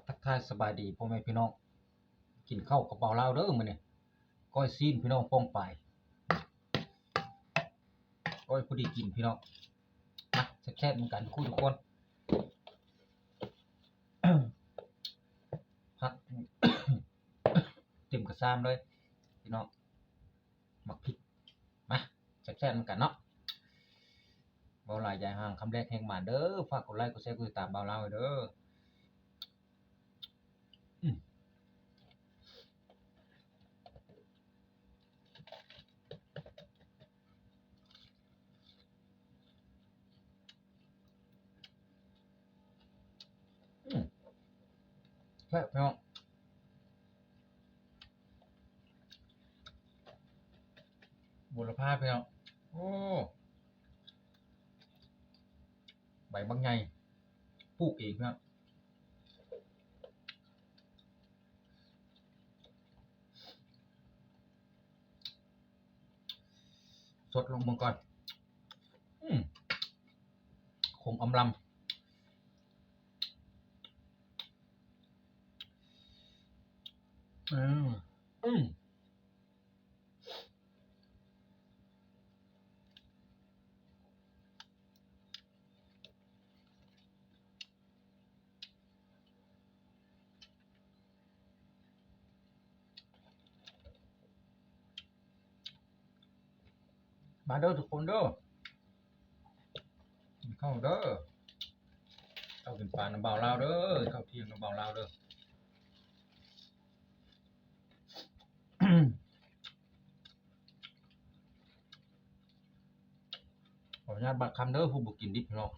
ທັກທາຍສະບາຍດີພໍ່ແມ່ພີ່ນ້ອງ ກິນເຂົ້າກັບບ່າວລາວເດີມື້ນີ້ ກ້ອຍຊີ້ນພີ່ນ້ອງປ້ອງປາຍ ກ້ອຍພໍດີກິນພີ່ນ້ອງ ມາແຊບໆນຳກັນຄູ່ທຸກຄົນ ຜັກເຕັມກະຊາມເລີຍພີ່ນ້ອງ ໝາກພິກ ມາແຊບໆນຳກັນເນາະ ເວົ້າຫຼາຍຢາຍຫ່າງ ຄຳແລກແຮງໝານເດີ ຝາກກົດໄລ ກົດແຊ ກົດຕິດຕາມບ່າວລາວໃຫ້ເດີ. ອືມ ແຊບພີ່ນ້ອງ ບົວລະພາພີ່ນ້ອງ ໂອ້ ໃບບັກໃຫຍ່ ປູກເອງພີ່ນ້ອງ ຊົດລອງເບິ່ງກ່ອນ ອືມ ຂົມອຳລຳ ອືມ ອືມ. ມາເດີທຸກຄົນເດີ ກິນເຂົ້າເດີ ເຂົ້າກິນປານຳບ່າວລາວເດີ ເຂົ້າທ່ຽງນຳບ່າວລາວເດີ. ຂໍອະນຸຍາດບາດຄຳເດີ ຜູ້ບໍ່ກິນດິບເນາະ.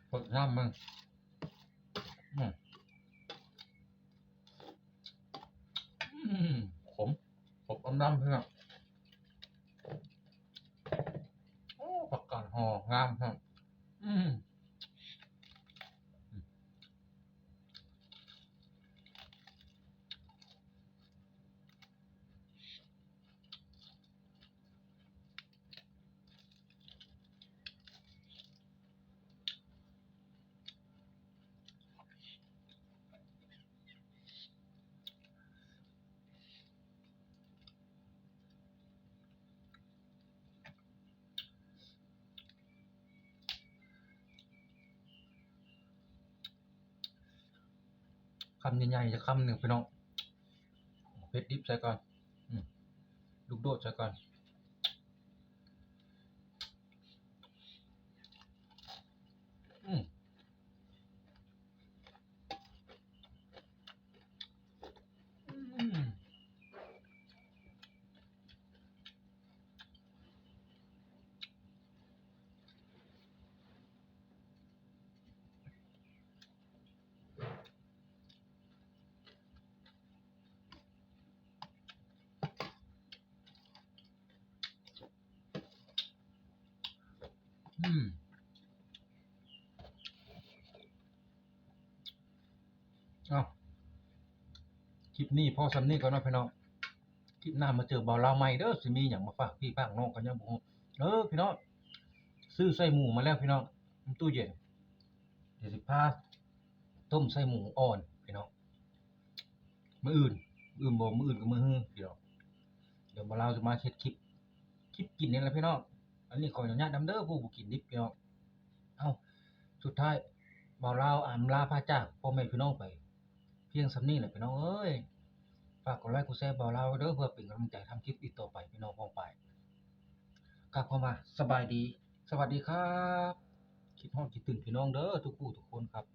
ເປີດນ້ຳມັນ ອືມ ອືມ ຂົມ ຂົມອຳລຳເພື່ອນ ໂອ້ ຜັກກາດຫໍ່ງາມເພື່ອນ ອືມ. ຄຳໃຫຍ່ໆ ຈັກຄຳໜຶ່ງພີ່ນ້ອງ ເຜັດດິບໃສ່ກ່ອນ ອືມ ລູກໂດດໃສ່ກ່ອນ ອືມ. ອືມ ເອົາ ຄລິບນີ້ພໍສ່ຳນີ້ກ່ອນເນາະພີ່ນ້ອງ. ຄລິບໜ້າມາເຈີບ່າວລາວໃໝ່ເດີ ຊິມີຫຍັງມາຝາກພີ່ຝາກນ້ອງກໍຍັງບໍ່ຮູ້. ເອີ ພີ່ນ້ອງ ຊື້ໄສ້ໝູມາແລ້ວພີ່ນ້ອງ ໃນຕູ້ເຢັນ. ດຽວຊິພາຕົ້ມໄສ້ໝູອ່ອນພີ່ນ້ອງ. ມື້ອື່ນ ມື້ອື່ນບໍ່ ມື້ອື່ນກໍມື້ຮືພີ່ນ້ອງ. ດຽວບ່າວລາວຈະມາເຮັດຄລິບ ຄລິບກິນນີ້ແຫຼະພີ່ນ້ອງ. ອັນນີ້ຂໍອະນຸຍາດນຳເດີ ຜູ້ບໍ່ກິນດິບພີ່ນ້ອງ. ເອົ້າ ສຸດທ້າຍບ່າວລາວອຳລາພາຈາກພໍ່ແມ່ພີ່ນ້ອງໄປພຽງສ່ຳນີ້ແຫຼະພີ່ນ້ອງເອີຍ. ຝາກກົດໄລກົດແຊບ່າວລາວເດີ ເພື່ອເປັນກຳລັງໃຈທຳຄລິບອີກຕໍ່ໄປພີ່ນ້ອງປ້ອງປາຍ. ກັບເຂົ້າມາ ສະບາຍດີ ສະຫວັດດີຄັບ. ຄິດຮອດຄິດເຖິງພີ່ນ້ອງເດີ ທຸກຜູ້ທຸກຄົນຄັບ.